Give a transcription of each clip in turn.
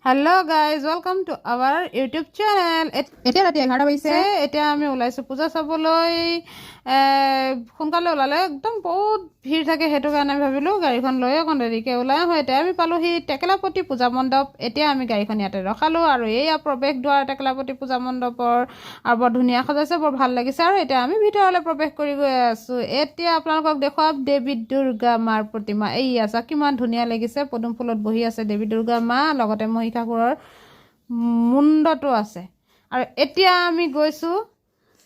Hello guys, welcome to our YouTube channel. এতিয়া ৰাতি 11 বাজিছে। এতিয়া আমি ওলাইছোঁ পূজা চাবলৈ। সোনকালে ওলালে একদম বহুত ভিৰ থাকে, সেইটো কাৰণে আমি ভাবিলোঁ গাড়ীখন লৈ অকণ দেৰিকৈ ওলাই আহোঁ। এতিয়া আমি পালোহি টেকেলাপতি পূজা মণ্ডপ। এতিয়া আমি গাড়ীখন ইয়াতে ৰখালোঁ আৰু এইয়া প্ৰৱেশ দুৱাৰ টেকেলাপতি পূজা মণ্ডপৰ আৰু বৰ ধুনীয়া সজাইছে, বৰ ভাল লাগিছে। আৰু এতিয়া আমি ভিতৰলৈ প্ৰৱেশ কৰি গৈ আছোঁ। এতিয়া আপোনালোকক দেখুৱাম দেৱী দুৰ্গা মাৰ প্ৰতিমা। এইয়া চাওক, কিমান ধুনীয়া লাগিছে। পদুম ফুলত বহি আছে দেৱী দুৰ্গা মা, লগতে মহিষাসুৰৰ মুণ্ডটো আছে। আৰু এতিয়া আমি গৈছোঁ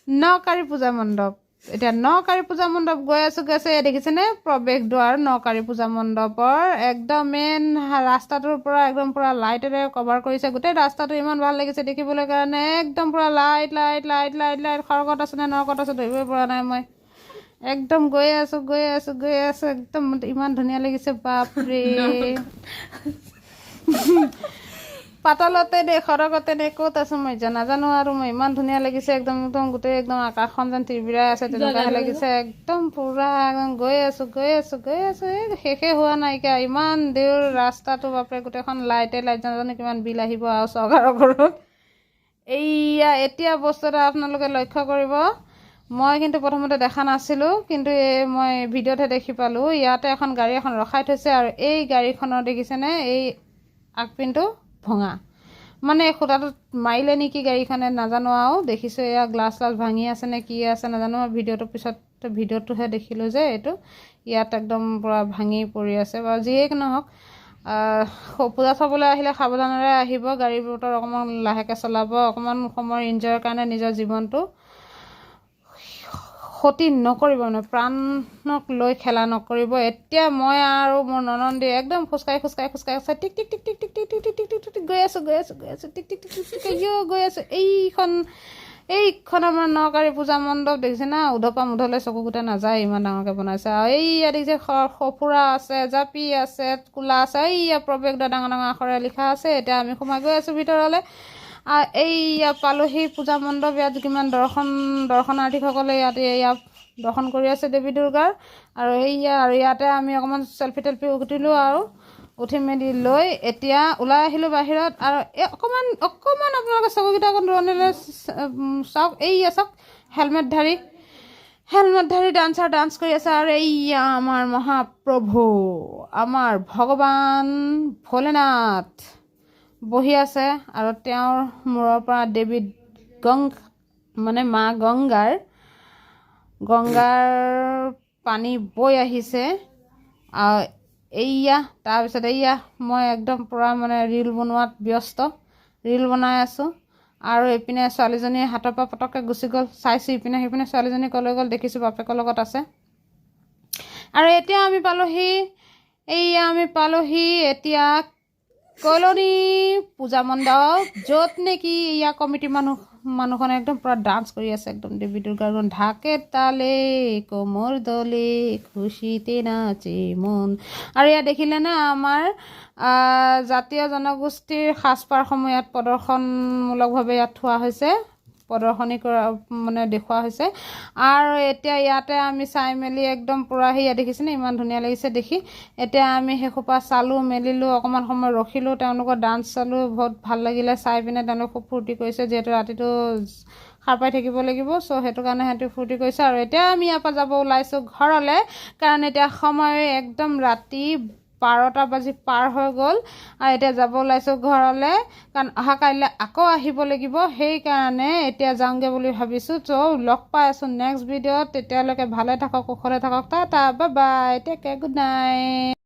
নকাৰী পূজা মণ্ডপ। এতিয়া নকাৰী পূজা মণ্ডপ গৈ আছোঁ, গৈ আছোঁ। এয়া দেখিছেনে প্ৰৱেশ দুৱাৰ নকাৰী পূজা মণ্ডপৰ? একদম মেইন ৰাস্তাটোৰ পৰা একদম পূৰা লাইটেৰে কভাৰ কৰিছে গোটেই ৰাস্তাটো। ইমান ভাল লাগিছে দেখিবলৈ কাৰণে। একদম পূৰা light, light, light, light, light. সৰগত আছে নে নৰকত আছে ধৰিবই পৰা নাই মই। একদম গৈ আছোঁ, গৈ আছোঁ, গৈ আছোঁ। একদম ইমান ধুনীয়া লাগিছে, বাপৰে। পাতালতে নে সৰগতে নে ক'ত আছো মই নাজানো আৰু মই। ইমান ধুনীয়া লাগিছে একদম, একদম গোটেই একদম আকাশখন যেন তিৰবিৰাই আছে, তেনেকুৱাহে লাগিছে। একদম পুৰা একদম গৈ আছো, গৈ আছো, গৈ আছো। এই শেষে হোৱা নাইকিয়া, ইমান দূৰ ৰাস্তাটো, বাপৰে। গোটেইখন লাইটে লাইট। নাজানো কিমান বিল আহিব আৰু চৰকাৰৰ ঘৰত। এইয়া এতিয়া বস্তু এটা আপোনালোকে লক্ষ্য কৰিব। মই কিন্তু প্ৰথমতে দেখা নাছিলোঁ, কিন্তু এই মই ভিডিঅ'তহে দেখি পালোঁ। ইয়াতে এখন গাড়ী এখন ৰখাই থৈছে আৰু এই গাড়ীখনৰ দেখিছেনে, এই আগপিনটো ভঙা, মানে খুঁটাটোত মাৰিলে নেকি গাড়ীখনে, নাজানো আৰু। দেখিছোঁ এয়া গ্লাছ শ্লাছ ভাঙি আছে নে কি আছে নাজানো। ভিডিঅ'টোৰ পিছত ভিডিঅ'টোহে দেখিলোঁ যে এইটো ইয়াত একদম পূৰা ভাঙি পৰি আছে। বাৰু যিয়েই নহওক, পূজা চাবলৈ আহিলে সাৱধানেৰে আহিব, গাড়ী মটৰ অকণমান লাহেকৈ চলাব। অকণমান সময় এনজয়ৰ কাৰণে নিজৰ জীৱনটো ক্ষতি নকৰিব, মানে প্ৰাণক লৈ খেলা নকৰিব। এতিয়া মই আৰু মোৰ ননন্দী একদম খোজকাঢ়ি খোজকাঢ়ি খোজকাঢ়ি খোজকাঢ়ি টিক টিক টিক টিক টিক টিক টিক টিক টিক টিক টিক গৈ আছোঁ, গৈ আছোঁ, গৈ আছোঁ, টিক টিক টিক টিক টিক গৈ আছোঁ। এইখন আমাৰ নকাৰী পূজা মণ্ডপ, দেখিছে না? উধৰ পৰা মুধলৈ চকু গোটেই নাযায়, ইমান ডাঙৰকৈ বনাইছে। আৰু এইয়া দেখিছে, সঁফুৰা আছে, জাপি আছে, কোলা আছে। এইয়া প্ৰৱেশদ্বাৰ ডাঙৰ ডাঙৰ আখৰে লিখা আছে। এতিয়া আমি সোমাই গৈ আছোঁ ভিতৰলৈ। এইয়া পালোহি পূজা মণ্ডপ। ইয়াত কিমান দৰ্শনাৰ্থীসকলে ইয়াত এয়া দৰ্শন কৰি আছে দেৱী দুৰ্গাৰ। আৰু এইয়া আৰু ইয়াতে আমি অকণমান চেলফি টেলফি উঠিলোঁ আৰু উঠি মেলি লৈ এতিয়া ওলাই আহিলোঁ বাহিৰত। আৰু এই অকণমান অকণমান আপোনালোকে চকুকেইটা অকণ দূৰণিলৈ চাওক। এইয়া চাওক, হেলমেটধাৰী ডান্সাৰ ডান্স কৰি আছে। আৰু এইয়া আমাৰ মহাপ্ৰভু, আমাৰ ভগৱান ভোলেনাথ বহি আছে আৰু তেওঁৰ মূৰৰ পৰা দেৱী মানে মা গংগাৰ পানী বৈ আহিছে। আৰু এইয়া তাৰপিছত এইয়া মই একদম পূৰা মানে ৰীল বনোৱাত ব্যস্ত, ৰীল বনাই আছোঁ। আৰু এইপিনে ছোৱালীজনীয়ে হাতৰ পৰা পটককৈ গুচি গ'ল। চাইছোঁ ইপিনে সিপিনে, ছোৱালীজনী ক'লৈ গ'ল? দেখিছোঁ বাপেকৰ লগত আছে। আৰু এতিয়া আমি পালোহি, এইয়া আমি পালোহি এতিয়া কলনী পূজা মণ্ডপ, য'ত নেকি এয়া কমিটিৰ মানুহখনে একদম পূৰা ডান্স কৰি আছে। একদম দেৱী দুৰ্গাৰ ঢাকে তালে কোমৰ দলে খুচিতে নাচে মন। আৰু ইয়াত দেখিলে নে, আমাৰ জাতীয় জনগোষ্ঠীৰ সাজপাৰসমূহ ইয়াত প্ৰদৰ্শনমূলকভাৱে ইয়াত থোৱা হৈছে, প্ৰদৰ্শনী কৰা মানে দেখুওৱা হৈছে। আৰু এতিয়া ইয়াতে আমি চাই মেলি একদম পূৰা সেয়া দেখিছেনে, ইমান ধুনীয়া লাগিছে দেখি। এতিয়া আমি সেইসোপা চালোঁ মেলিলোঁ, অকণমান সময় ৰখিলোঁ, তেওঁলোকৰ ডান্স চালোঁ, বহুত ভাল লাগিলে চাই পিনে। তেওঁলোক খুব ফূৰ্তি কৰিছে, যিহেতু ৰাতিটো সাৰ পাই থাকিব লাগিব, চ' সেইটো কাৰণে সিহঁতি ফূৰ্তি কৰিছে। আৰু এতিয়া আমি ইয়াৰ পৰা যাব ওলাইছোঁ ঘৰলৈ, কাৰণ এতিয়া সময় একদম ৰাতি 12টা বাজি পাৰ হৈ গ'ল। আৰু এতিয়া যাব ওলাইছোঁ ঘৰলৈ, কাৰণ অহা কাইলৈ আকৌ আহিব লাগিব, সেইকাৰণে এতিয়া যাওঁগৈ বুলি ভাবিছোঁ। চ' লগ পাই আছোঁ নেক্সট ভিডিঅ'ত। তেতিয়ালৈকে ভালে থাকক, কুশলে থাকক। Tata, bye bye, take care, good night.